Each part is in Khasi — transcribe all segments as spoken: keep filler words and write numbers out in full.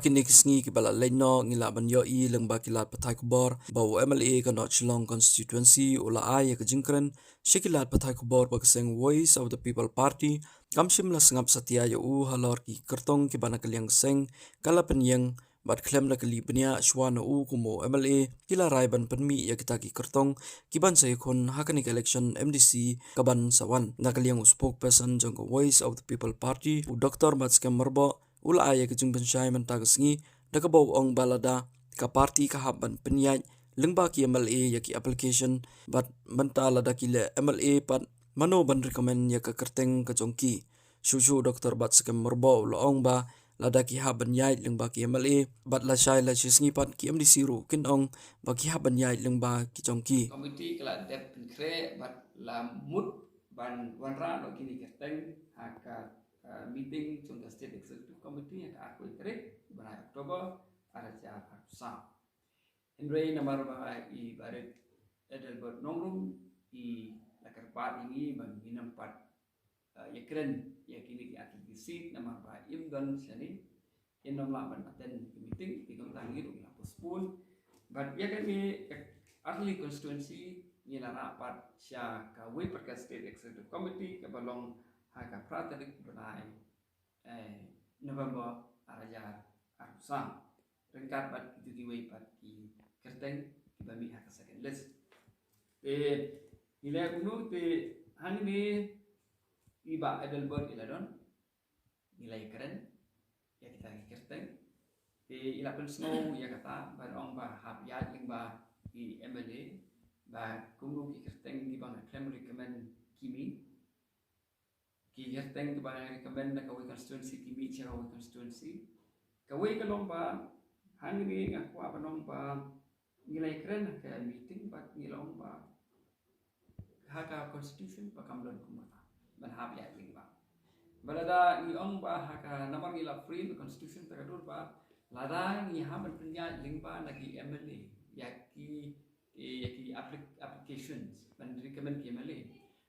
Kine ki sngi kiba la leit noh ngi lah ban ïohi lyngba ki lad pathai khubor ba u M L A ka North Shillong constituency u la ai ïa ka jingkren sha ki lad pathai khubor ba ka seng Voice of the People Party kam shym la sngap satia ïa u halor ki kyrtong kiba na ka liang ka seng ka la pynïeng bad khlem da kylli bniah shuwa na u kum u M L A ki la rai ban pynmih ïa kita ki kyrtong kiban sa ïakhun ha kane ka election M D C kaban sa wan. Na ka liang u spokesperson jong ka Voice of the People Party u Doctor Batskhem Myrboh u la ai ïa ka jingpynshai mynta ka sngi da kaba u ong ba lada ka party ka hap ban pynïaid lyngba ki M L A ïa ki application bad mynta lada ki leh M L A pat mano ban recommend ïa ka kyrteng ka jong ki. Shuh shuh Doctor Batskhem Myrboh u la ong ba lada ki hap ban ïaid lyngba ki M L A bad lashai lashisngi pat ki M D C ruh kin ong ba ki hap ban ïaid lyngba ki jong ki. Committee ka la dep pynkhreh bad la mut ban wanrah noh kine ki kyrteng ha ka, uh, meeting jong ka State Executive Committee ha ka arphew tarik bnai October arhajar arphew saw. Hynrei namar ba i Barit Adelbert Nongrum i la kyrpad ïa ngi ba ngin ym pat, uh, ïakren ïa kine ki artylli ki seat namar ba im don shane, im lah ban attend ki meeting, te kumta ngi ruh ngi la postpone. Bad ïa kane ka artylli constituency ngi la rah pat sha kawei pat ka State Executive Committee kaba long ha ka phra tarik bnai, eh, November arhajar arphew saw ryngkat bad kito kiwei pat ki kyrteng kiba mih ha ka second list. Te ngi leh kumno te hangne i Bah Adelbert i la don, ngi la ïakren ïa kita ki kyrteng. Te i la pynsngew ïa kata ban ong ba hap ïaid lyngba ki M L A ba kumno ki kyrteng kiba nga khlem recommend ki mih, ki kyrteng kiba nga recommend na kawei constituency ki mih sha kawei constituency. Kawei ka long ba hangne nga kwah ban ong ba ngi la ïakren ha ka meeting bad ngi la ong ba ha ka constitution ba kam don kum kata ban hap ïaid lyngba. Ba lada ngi ong ba ha ka namar ngi la frame constitution ta ka dur ba lada ngi hap ban pynïaid lyngba na ki M L A ïa ki, ïa ki applic-, applications ban recommend ki M L A.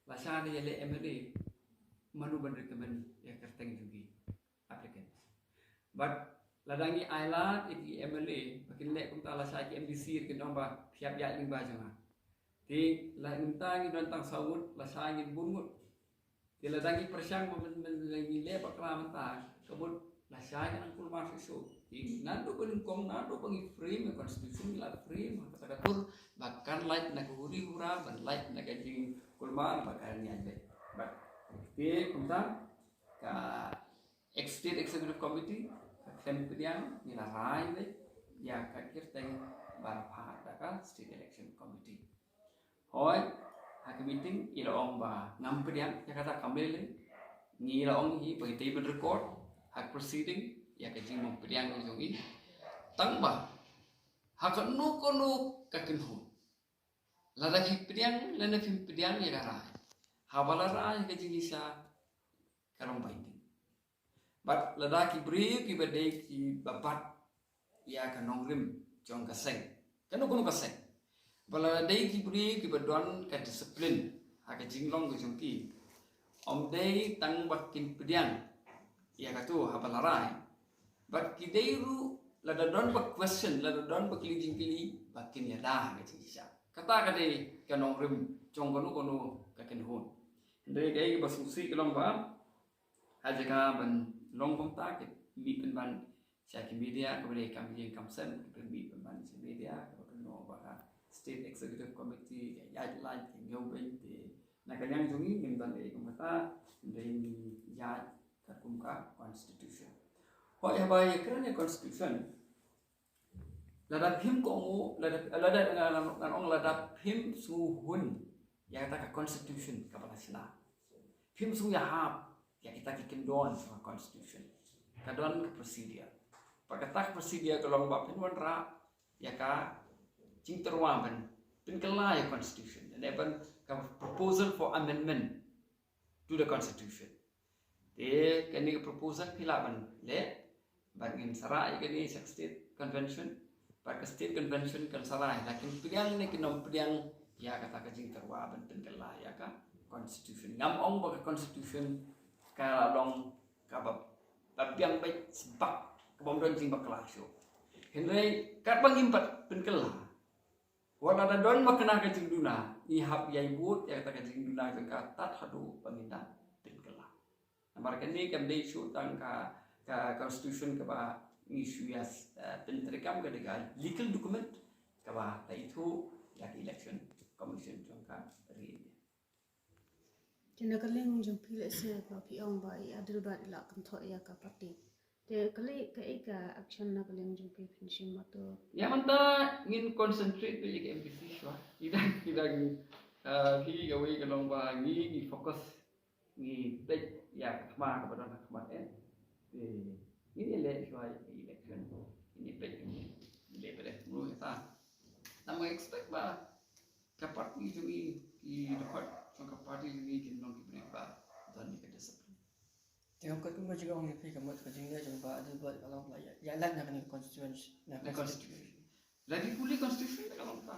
Lashai da ïaleh M L A mano ban recommend ïa ka kyrteng jong ki applicants. But lada ngi ailad ïa ki M L A ba kin leh kumta lashai ki M D C kin ong ba phi hap ïaid lyngba jong nga. Te la mynta ngi don tang saw ngut, lashai ngin bun ngut. Te lada ngi pyrshang ba men, men, men ngi leh bakla mynta ka mut lashai ka nang kulmar shuh shuh. Te naduh ba nyngkong, naduh ba ngi frame constitution, ngi la frame ha kata ka dur ba kan lait na ka huri hura, ban lait na ka jingkulmar ba kan ïaid beit. But te kumta ka Ex-, State Executive Committee ka khlem pdiang, ngi la rai beit ïa ka kyrteng ba la phah da ka State Election Committee. Hooid, ha ka meeting i la ong ba ngam pdiang ïa kata, kam lei lei. Ngi la ong hi ba ngi dei ban record ha ka proceeding ïa ka jingbym pdiang jong i. Tang ba ha kano kano ka kynhun, lada phi pdiang lane phim pdiang ïa ka rai, haba la rai ka jingshisha ka long binding. Bad lada ki briew kiba dei kiba bat ïa ka nongrim jong ka seng, kano kano ka seng, ba lada dei ki briew kiba don ka discipline ha ka jinglong ka jong ki, ym dei tang ba kin pdiang ïa kato haba la rai, bad ki dei ruh lada don ba question, lada don ba kylli jingkylli, ba kin ïada ha ka jingshisha. Kata ka dei ka nongrim jong kano kano ka kynhun. Hynrei kaei kaba sngewsih ka long ba ha jaka ban long kumta, ki mih pynban sha ki media, kaba dei kam ïing kam sem, ki mih pynban sha media, kaba kynnoh ba ka State Executive Committee ka ïaid lait, ka ñiew beiñ. Te na ka liang jong ngi ngim don ei kumta, hynrei ngi ïaid katkum ka constitution. Hooid, haba ïakren ïa constitution, lada phim kohnguh, lada, lada, ngan ong lada phim sngewhun ïa kata ka constitution kaba la shna, phim sngewhun ïahap ïa kita ki kyndon jong ka constitution, ka don ka procedure. Bad kata ka procedure ka long ba phin wanrah ïa ka jingtyrwa ban pynkylla ïa constitution, lane ban ka proposal for amendment to the constitution. Te kane ka proposal phi lah ban leh, bad ngin sa rah ïa kane sha ka state convention, bad ka state convention kan sa rah, la kin pdiang ne kin ym pdiang ïa kata ka jingtyrwa ban pynkylla ïa ka constitution. Ngam ong ba ka constitution ka la long kaba, ba biang beit sbak Bym don jingbakla shuh. Hynrei katba ngim pat pynkylla, wat la da don ma kane ka jingduna, ngi hap ïai bud ïa kata ka jingduna jong ka tad haduh ba ngin da pynkylla. Namar kane kam dei shuh tang ka, ka constitution kaba ngi shu ïa, eh, pyntreikam, ka dei ka legal document kaba la ithuh ïa ka election commission jong ka ri India. Te na ka liang jong phi lehse ba phi ong ba i Adelbert i la kynthoh ïa ka party. Te ka lei ka ei ka action na ka liang jong phi phin shim mato. Ïa mynta ngin concentrate ïa ka M P C shuwa. Ida ida ngi, ah, phi kawei ka long ba ngi ngi focus, ngi peit ïa ka thma kaba don ha khmat eh. Te ngin ïaleh shuwa ïa ka election. Ngin ïapeit, ngin ïaleh peit kumno ïa ta. Tang ma expect ba ka party jong ngi, ki dkhot jong ka party jong ngi kin long ki briew ba don ïa ka discipline. Te kum ka jingong ïa phi ka mut ka jingleh jong ba Adelbert ka long ba ïa, ïa lait na kane ka constituency, na constitution. Lagi pule constitution ka long ba